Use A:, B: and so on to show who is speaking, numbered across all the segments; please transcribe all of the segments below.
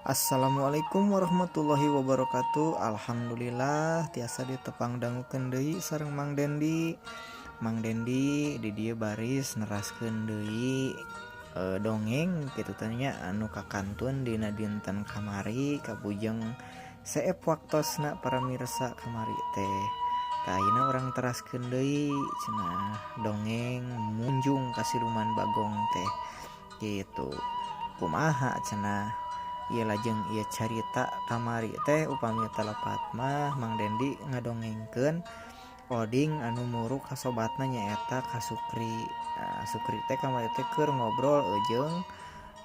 A: Assalamualaikum warahmatullahi wabarakatuh. Alhamdulillah tiasa ditepang dangukeun deui sareng Mang Dendi. Mang Dendi di dieu baris neraskeun deui dongeng kitu teh nya anu kakantun dina dinten kamari kabujeng seep waktosna paramirsa kamari teh. Tah ayeuna urang teraskeun deui cenah dongeng munjung ka siluman bagong teh kitu. Kumaha cenah ieu lajeng ieu carita kamari teh upami telepat mah Mang Dendi ngadongengkeun Oding anu muruk ka sobatna nyaeta ka Sukri. Nah, Sukri teh kamari teh keur ngobrol jeung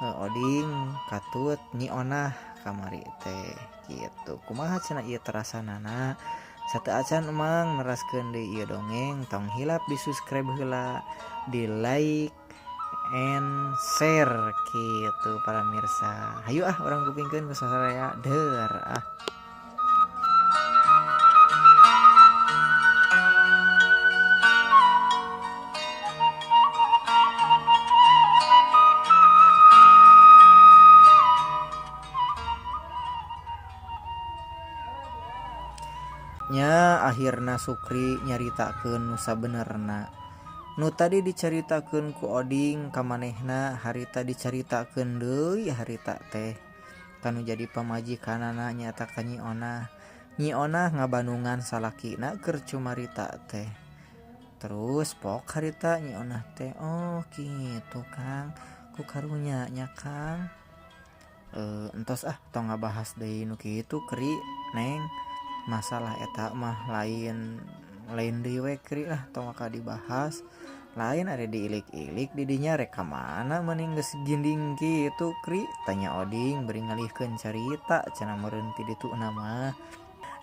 A: Oding katut Nyi Onah kamari teh kitu. Kumaha cenah ieu terasanana? Sateu acan emang neraskeun deui ieu dongeng, tong hilap di subscribe heula, di like and share gitu para mirsa. Hayu ah urang kupingkeun ku sasaraya deur ah. Nya akhirna Sukri nyaritakeun nu sabenerna. Nu tadi dicaritakeun ku Oding ka manehna harita dicaritakeun deui harita teh. Kanu jadi pamajikanana nyaeta ka Nyi Onah. Nyi Onah ngabanungan salakina keur cumarita teh. Terus pok harita Nyi Onah teh, oh kitu Kang, ku karunya nya Kang. Entos ah tong ngabahas deui nu kitu Kri, Neng. Masalah eta mah lain deui we Kri lah tong maka dibahas. Lain ada diilik-ilik didinya rek ka mana meuning geus ginding kitu Kri, tanya Oding bari ngalihkeun carita cenah meureun ti ditu mah.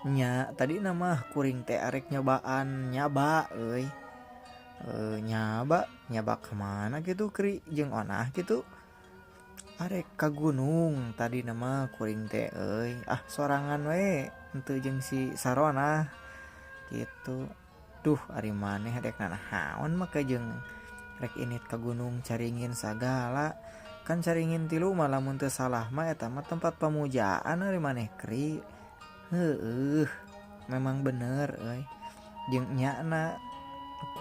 A: Nya tadi mah kuring teh arek nyobaan nyaba euy. Nyaba ka mana kitu Kri jeung Onah kitu. Arek ka gunung tadi mah kuring teh euy. Ah sorangan we henteu jeung si Saronah kitu. Duh ari maneh rek nanaon mah jeung rek init ka gunung Caringin sagala. Kan Caringin tilu mah lamun teu salah mah eta mah tempat pamujaan ari maneh Kri. Heueuh memang bener euy. Jeung nyana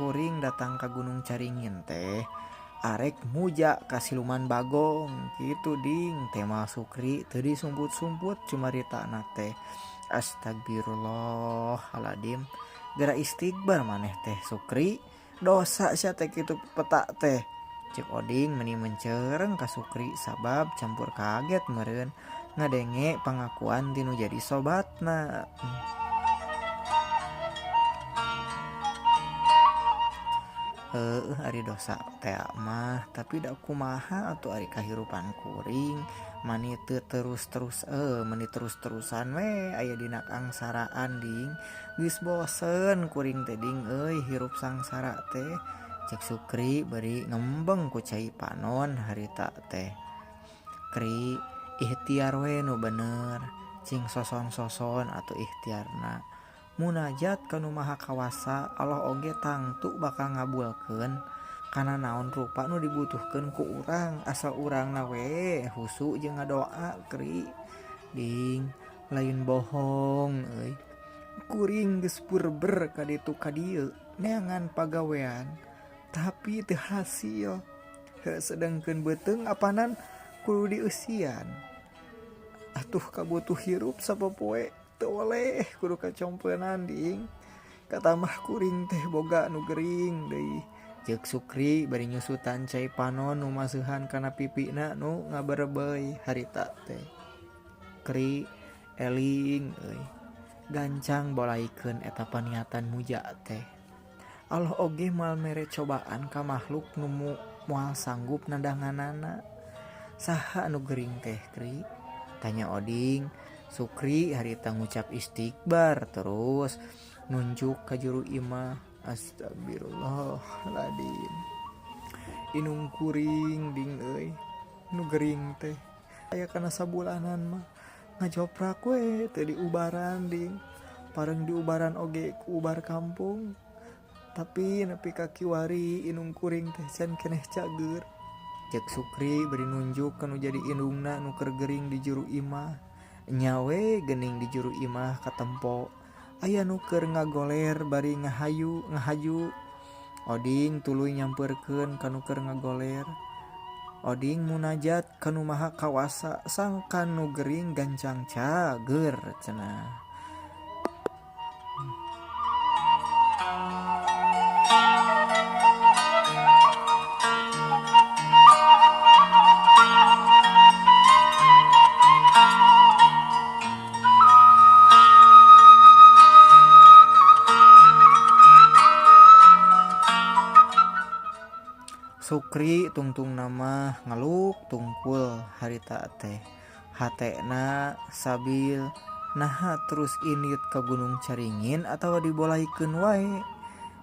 A: kuring datang ka gunung Caringin teh arek muja ka siluman bagong kitu ding. Tema Sukri teu disumput-sumput cumaritana teh. Astagfirullahaladzim. Gera istighbar maneh teh Sukri, dosa sia teh kitu petak teh. Cek Oding meni mencereng ka Sukri sabab campur kaget meureun ngadenge pangakuan tinu jadi sobatna. Ari dosa teh mah tapi da kumaha atuh ari kahirupan kuring mani teu terus-terus mani terus-terusan we aya dina kangsaraan ding. Geus bosen kuring teh ding euy hirup sangsara teh. Cek Sukri bari ngembeng ku cai panon harita teh. Kri ikhtiar we nu bener, cing soson-soson atuh ikhtiarna. Munajat ka nu maha kawasa Allah oge tangtu bakal ngabulkeun kana naon rupa nu dibutuhkeun ku urang asal urangna we husu jeung ngadoa Kri. Ding lain bohong euy. Kuring geus purber ka ditu ka dieu neangan pagawean tapi teu hasil. Heuh sedengkeun beuteung apanan kudu dieusian. Atuh kabutuh hirup sapopoe teu oleh kudu kacompenan ding. Katamah kuring teh boga nu gering deui. Ceuk Sukri bari nyusutan cai panon nu maseuhan kana pipina nu ngaberebeuy harita teh. Kri eling euy. Gancang bolaikeun eta paniatan muja teh. Allah oge moal mere cobaan ka makhluk nu moal sanggup nadanganana. Saha anu gering teh Kri? Tanya Oding. Sukri harita ngucap istighbar terus nunjuk ka juru imah. Astagfirullahaladzim. Inung kuring ding euy nu gering teh aya kana sabulanan mah ngajoprak we teu diubaran ding. Pareng diubaran oge ku ubar kampung. Tapi nepi ka kiwari inung kuring teh can keneh cager. Cek Sukri bari nunjuk ka nu jadi indungna nu keur gering di juru imah. Nya we geuning di juru imah katempo aya nu keur ngagoler bari ngahayu ngahaju. Oding tuluy nyampeurkeun ka nu keur ngagoler. Oding munajat ka nu maha kawasa sangkan nu gering gancang cager cenah. Sukri tungtung nama ngaluk tungkul harita teh hatena sabil naha terus init ke Gunung Caringin atawa dibolaikeun wae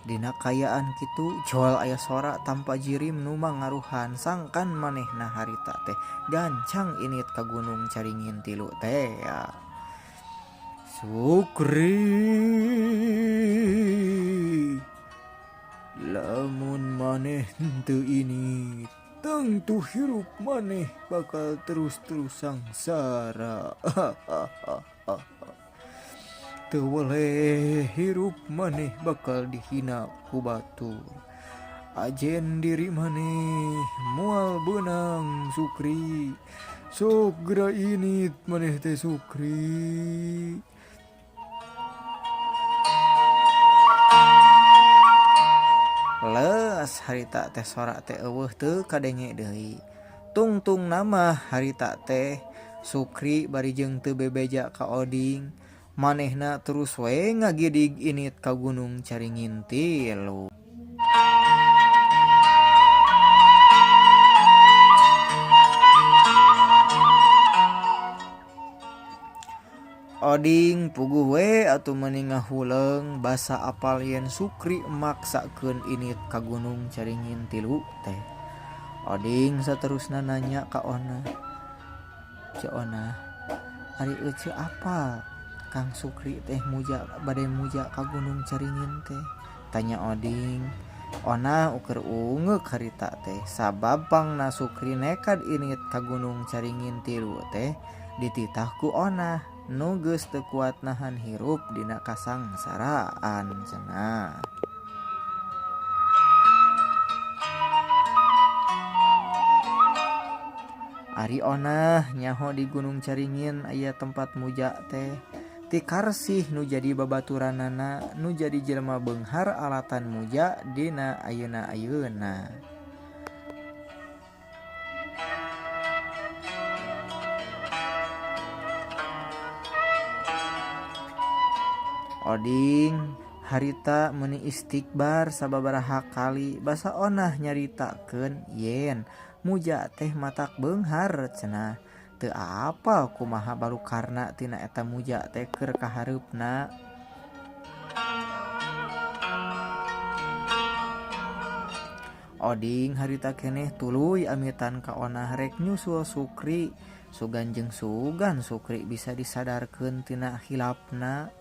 A: dina kayaan kitu jual aya sora tanpa jirim nu mangaruhan sangkan manehna harita teh gancang init ke Gunung Caringin tilu teh ya. Sukri lamun maneh henteu ini tangtu hirup maneh bakal terus-terus sangsara. Teu weleh hirup maneh bakal dihina ku batur. Ajen diri maneh moal beunang Sukri. Sok geura init maneh teh Sukri. Les harita teh sora teh eueuh teu kadenge deui. Tungtung nama harita teh Sukri bari jeung teu bebeja ka Oding. Manehna terus we ngagidig init ka Gunung Caringin tilu. Oding puguh we atuh meuni ngahuleung basa apal yen Sukri maksakeun init ka Gunung Caringin tilu teh. Oding saterusna nanya ka Ona. Ceu Ona, ari ece apal Kang Sukri teh muja bade muja ka Gunung Caringin teh? Tanya Oding. Ona ukur ungeuk harita teh sabab pangna Sukri nekad init ka Gunung Caringin tilu teh dititah ku Ona nu geus teu kuat nahan hirup dina kasangsaraan cenah. Ari Onah nyaho di Gunung Caringin aya tempat muja teh. Ti Karsih nu jadi babaturanana nu jadi jelema beunghar alatan muja dina ayeuna-ayeuna. Oding harita meuni istikbar sababaraha kali basa Onah nyaritakeun yen muja teh matak beunghar cenah. Teu apal kumaha balukarna tina eta muja teh keur kahareupna. Oding harita keneh tuluy amitan ka Onah rek nyusul Sukri. Sugan jeung sugan Sukri bisa disadarkeun tina hilapna.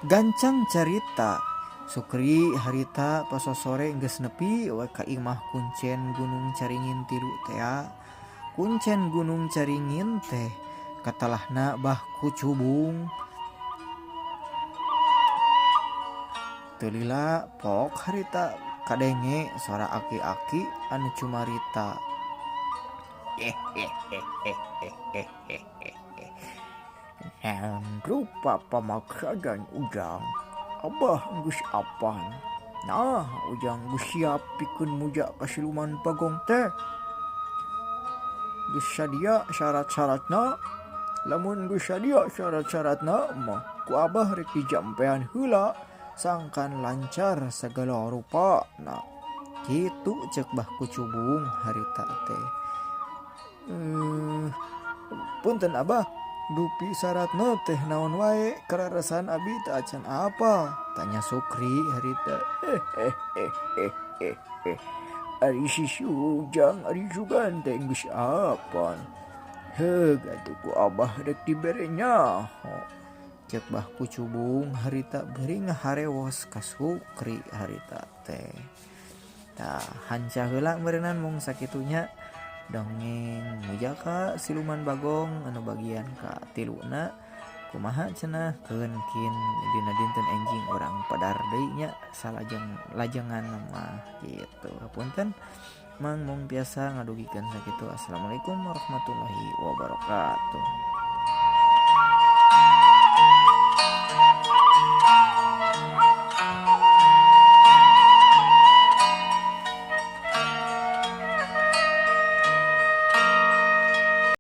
A: Gancang carita Sukri harita pasosore geus nepi we ka imah kuncen Gunung Caringin tilu tea. Kuncen Gunung Caringin teh katalahna bah kucubung. Teu lila pok harita kadenge sora aki-aki anu cumarita. Naon rupa pamaksadan ujang, abah geus apal. Nah, ujang geus siap pikeun muja ka siluman Bagong teh. Geus sadia syarat-syaratna. Lamun geus sadia syarat-syaratna mah ku abah rek dijampean heula sangkan lancar sagala rupa. Nah, kitu ceuk bah kucubung harita teh. Punten abah. Dupi saratna teh naon wae kararesan abi teu acan apal tanya Sukri harita. Ari si Ujang ari Sugan teh geus apal. Heug atuh ku abah rek dibere nyaho. Cek Bah Kucubung harita beuring ngaharewos ka Sukri harita teh. Tah hanca heula meureunnan mung sakitunya. Dongeng Mujaka Siluman Bagong anu bagian ka tiluna kumaha cenah keunkin dina dinten enjing urang pedar deui nya salajeng lajengan mah gitu. Hapunten Mang mung biasa ngadugikeun sakitu. Assalamualaikum warahmatullahi wabarakatuh.